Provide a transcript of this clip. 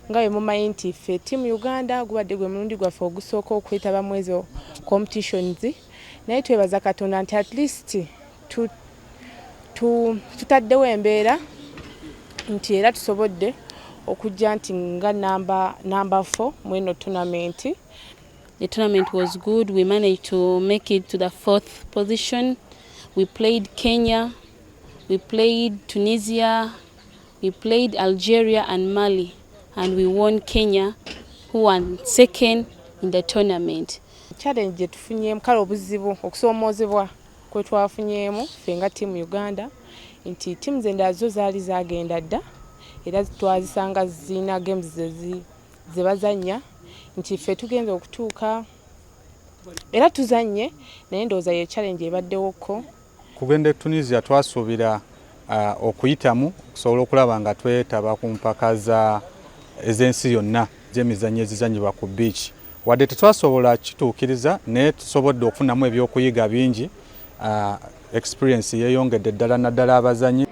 Nga bwe mumanyi nti ffe ttiimu Uganda gubadde gwe mulundi gwaffe ogusooka okwetaba mu ezo competitions, naye twebaza Katonda nti at least tutaddewo embeera nti era tusobodde okujja nti nga number 4 mu eno tournament. The tournament was good. We managed to make it to the fourth position. We played Kenya, we played Tunisia, we played Algeria and Mali, and we won Kenya, who won second in the tournament. Challenge gye tufunyeemu, kale obuzibu, okusoomoozebwa kwe twafunyeemu ffe nga ttiimu Uganda, nti ttiimu endala zo zaali zagenda dda era twazisanga zirina games ze bazannya, nti ffe tugenza okutuuka era tuzannye, naye ndowooza ye challenge ebaddewokko. Kugenda e Tunisia twasuubira okuyitamu okusobola okulaba nga twetaba ku mpaka za ez'ensi yonna z'emizannyo ezizannyibwa ku beach. Wadde tetwasobola kituukiriza, naye tusobodde okufunamu ebyokuyiga bingi. Experience yeeyongedde ddala, naddala abazanyi.